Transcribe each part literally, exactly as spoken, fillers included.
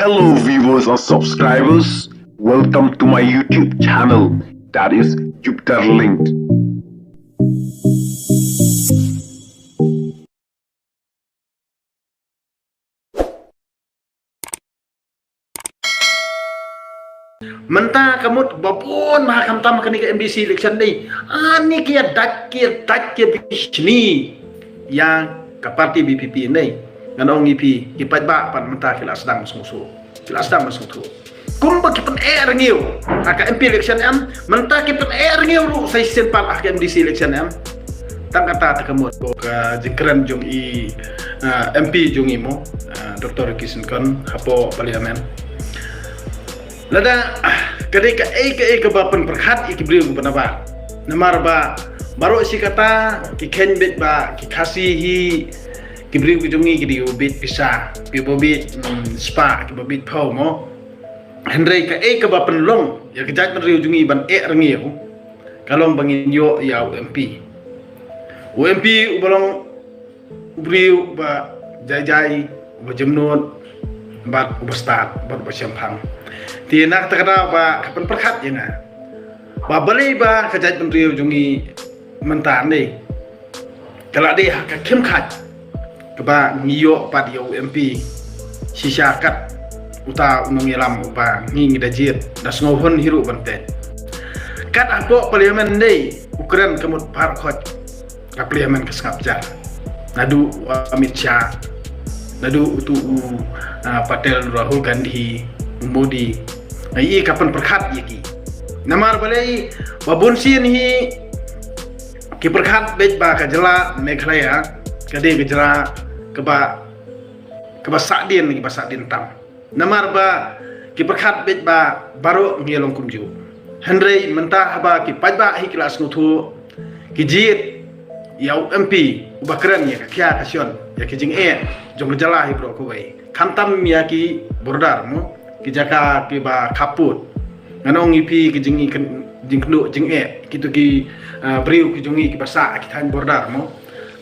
Hello, viewers and subscribers. Welcome to my YouTube channel, that is Jupiter Linked. Mynta ka mut ba bun ma khamtam kane ka M D C election dei. Ani ki ïa dait ki ïa dait ki bishni ïa ka party V P P ne. Ngan ong ïa phi ki paidbah pat mynta ki la sdang sngewthuh. Ki la sdang sngewthuh. Kumba ki pyneh rngiew ha ka M P election em, mynta ki pyneh rngiew ruh sa shisien pat ha ka M D C election em. Tang kata te ka mut ka jingkren jong i, ah, M P jong i mo, ah, Doctor Ricky Syngkon hapoh Parliament. Lada ka dei kaei kaei kaba pynpyrkhat ïa ki briew kiba nabar. Namar ba baroh shi katta ki kheiñ beit ba ki Khasi hi ki briew ki jong ngi ki dei kiba bit pisa, kiba bit, mm, spah, kiba bit phew mo. Hynrei kaei kaba pynlong ïa ka jaitbynriew jong ngi ban eh rngiew ka long ba ngin ïoh ïa u M P. U M P uba long u briew uba jai jai, uba jemnud, bad uba stad, bad uba shemphang. Te na kata ka daw ba ka pynpyrkhat ïa nga ba balei ba ka jaitbynriew jong ngi mynta ne ka la dei ha ka khim khat kaba ngi ïoh pat ïa u M P shisha kat uta u nongïalam uba ngi ngi da jied da sngewhun hi ruh ban teh. Kat hapoh Parliament ne u kren ka mut phar khot. Ka Parliament ka sngap jar. Naduh u Amit Shah, naduh utu u, ah, Patel, Rahul Gandhi, u Modi. Ai i ka pynpyrkhat ïa ki. Namar balei ba bun sien hi ki pyrkhat beit ba ka jylla Meghalaya ka dei ka jylla kaba, kaba sahdien, kaba sahdien tam. Namar ba ki pyrkhat beit ba baroh ngi long kumjuh. Hynrei mynta haba ki paidbah hi ki la sngewthuh, ki jied ïa u M P uba kren ïa ka khia ka shon ïa ki jingeh jong ka jylla hi baroh kawei. Khamtam ïa ki border mo, ki jaka kiba khappud. Ngan ong ïa phi ki jing, jingkynduh jingeh kito ki, ah, briew ki jong ngi kiba sah ki thaiñ border mo.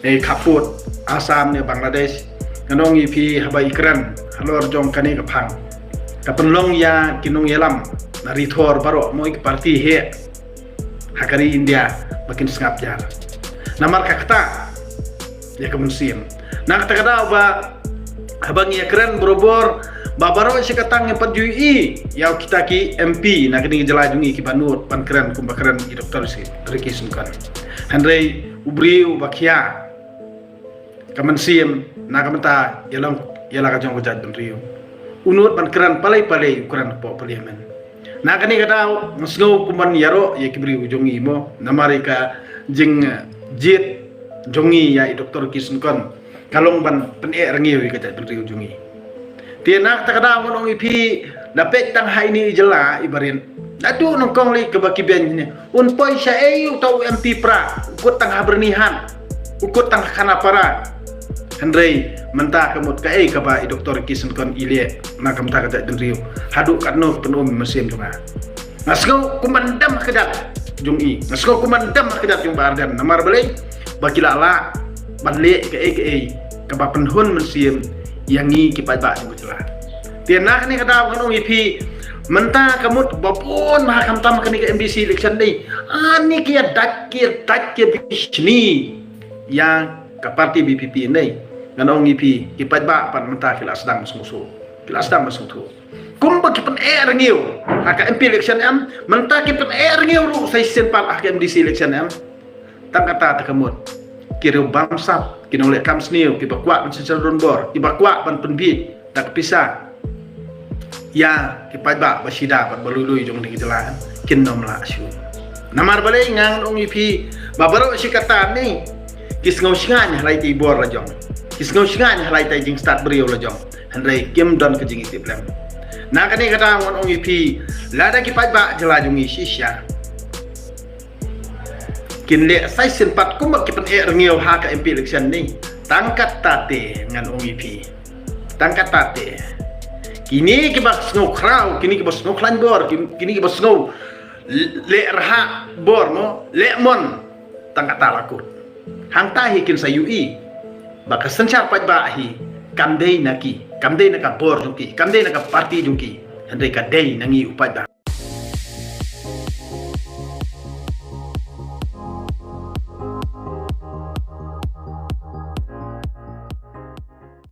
Ei khappud Assam ne Bangladesh. Ngan ong ïa phi haba i kren halor jong kane ka phang ka pynlong ïa ki nongïalam na ri thor baroh mo, ïa ki party hi ha ka ri India ba kin sngap jar. Namar ka kata ïa ka mynsiem. Na kata ka daw ba haba ngi ïa kren barabor ba baroh shi katta ngi pat ju ïohi ïa kita ki M P na kane ka jylla jong ngi kiba nud ban kren kumba kren i Doctor Ricky Syngkon. Hynrei u briew uba khia ka mynsiem na ka bynta ïa long ïa la ka jong ka jaitbynriew u nud ban kren palei palei, u kren hapoh Parliament. Na kane ka daw nga sngew kumban ïaroh ïa ki briew jong ngi mo, namar ïa ka jingjied jong ngi ïa i Doctor Ricky Syngkon ka long ban pyneh rngiew ïa ka jaitbynriew jong ngi. Te na kata ka daw ngan ong ïa phi, da peit tang ha ine i jylla i barit, naduh nyngkong lei kaba ki beiñ ne, un poi shaei uta u M P Prah, u kut tang ha Byrnihat, u kut tang ha Khanapara. Hynrei mynta ka mut kaei kaba i Doctor Ricky Syngkon i leh na ka bynta ka jaitbynriew, haduh katno ka pynum mynsiem jong nga. Nga sngew kumban dem ha kjat jong i, nga sngew kumban dem ha kjat jong Bah Ardent. Namar balei? Ba ki la lah ban leh kaei kaei kaba pynhun mynsiem ïa ngi ki paidbah jong ka jylla. Te na kane ka daw ngan ong ïa phi, mynta ka mut ba bun ma ha khamtam kane ka M D C election dei, ani ki ïa dait ki ïa dait ki bishni ïa ka party V P P ne. Ngan ong ïa phi, ki paidbah pat mynta ki la sdang sngewthuh, ki la sdang sngewthuh. Kumba ki pyneh rngiew ha ka M P election em, mynta ki pyneh rngiew ruh sa shisien pat ha ka M D C election em. Tang kata te ka mut ki riew bamsap, ki nongleh kam sniew, kiba kwah ban synshar donbor, kiba kwah ban pynbiej da ka pisa ïa ki paidbah ba shida bad ba lui lui jong kane ka jylla, kin nym lah shuh. Namar balei? Ngan ong ïa phi ba baroh shi katta ne ki sngew shngaiñ ha laitai bor la jong, ki sngew shngaiñ ha laitai jingstad briew la jong. Hynrei kim don ka jingitiplem. Na kane ka daw ngan ong ïa phi, lada ki paidbah jylla jong ngi shisha kin leh sa shisien pat kumba ki pyneh rngiew ha ka M P election ne, tang kata te ngan ong ïa phi, tang kata te kine kiba sngew khraw, kine kiba sngew khlaiñ bor, kin-, kine kiba sngew leh rhah bor mo, leh mon, tang kata la kut. Hangta hi kin sa ïohi ba ka synshar paidbah hi kam dei na ki. Kam dei na ka bor jong ki, kam dei na ka party jong ki. Hynrei ka dei na ngi u paidbah.